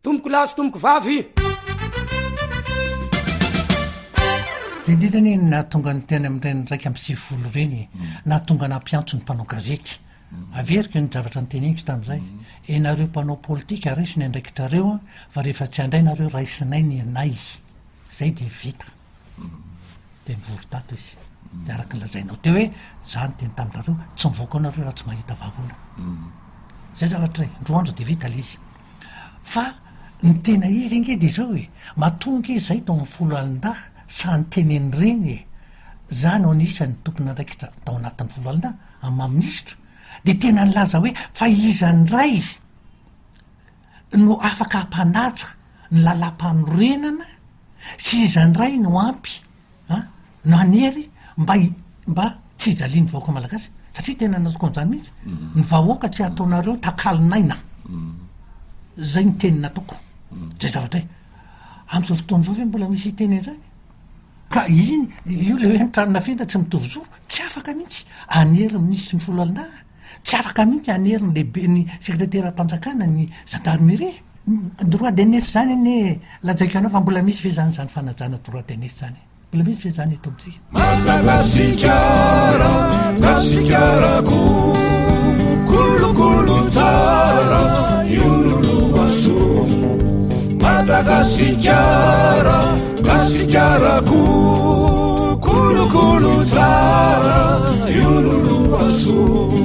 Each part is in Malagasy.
Tompoko lahy sy tompoko vavy. Izay indrindra anie no nahatonga ny teny amin'ireny 91 ireny e, nahatonga nampiantso ny mpanao gazety. Averiko ny zavatra noteneniko tamin'izay, ianareo mpanao politika raiso ny andraikitrareo an, fa rehefa tsy handray nareo raisinay ny anay. Izay dia vita. Dia nivory tato izy. Dia araka ny lazainao teo hoe, za niteny taminareo, tsy mivoaka ao nareo raha tsy mahita vahaolana. Zay zavatra e, indroa andro dia vita le izy. Fa ny tena izy ange dia izao e, matoa ange izay tao amin'ny foloalindahy sahy niteny an'ireny e, za no anisan'ny tompon'andraikitra tao anatin'ny foloalindahy amin'ny maha minisitra, dia tena nilaza hoe fa iza indray no afaka hampanaja ny lalàmpanorenana sy iza indray no ampy an, no hanery mba mba tsy hijalian'ny vahoaka malagasy, satria tena nataoko an'izany mihitsy, ny vahoaka tsy ataonareo takalon'aina, zay ny teny nataoko, zay zavatra zay, amin'izao fotoana izao ve mbola misy hiteny an'izany? Ka iny, io le hoe ny trano nafenina tsy mitovy zo, tsy afaka mihitsy hanery ny minisitry ny foloalindahy, tsy afaka mihitsy hanery ny lehiben'ny sekreteram-panjakana ny gendarmerie. Droit d'aînesse zany anie lazaiko anao fa mbola misy ve zany zany fanajana droit d'aînesse zany e? Mbola misy ve zany eto amintsika? Madagasikara, Gasikarako, kolokolo tsara io no lovasoa. Madagasikara, Gasikarako, kolokolo tsara io no lovasoa.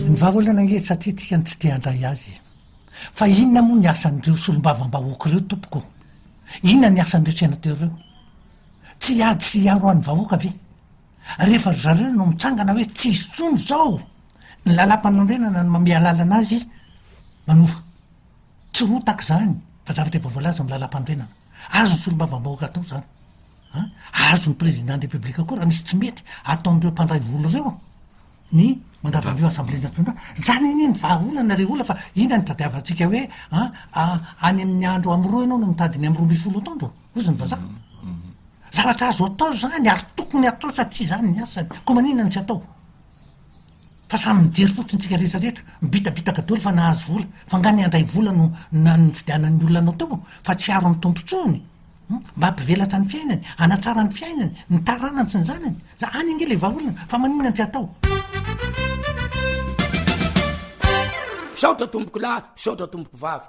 Ny vahaolana ange satria tsika no tsy te handray azy e. Fa inona moa ny asan'ireo solombavambahoaka ireo tompoko? Inona ny asan'ireo sénateur ireo? Tsy hiady sy hiaro an'ny vahoaka ve? Rehefa ry zareo no mitsangana hoe tsy hisy intsony izao ny lalàmpanorenana no mamehy alalana azy manova. Tsy rotaka izany fa zavatra efa voalaza amin'ny lalàmpanorenana. Azon'ny solombavambahoaka atao izany. An! Azon'ny président ny république koa raha misy tsy mety ataon'ireo mpandray vola ireo ny mandrava an'io assemblée nationale. Zany anie ny vahaolana re olona fa inona no tadiavantsika hoe an, any amin'ny andro amroa ianao no mitady ny amin'ny 12 atoandro? Hozy ny vazaha. Zavatra azo atao zany ary tokony atao satria zany ny asany. Koa maninona no tsy atao? Fa samy mijery fotsiny tsika rehetra rehetra, mibitabitaka daholo fa nahazo vola. Fa nga ny handray vola no nifidianan'ny olona anao teo fa tsy hiaro ny tombotsoany? Mba hampivelatra ny fiainany, hanatsara ny fiainany, ny taranany sy ny zanany. Za any ange le vahaolana fa maninona no tsy atao? Misaotra tompoko lahy, misaotra tompoko vavy.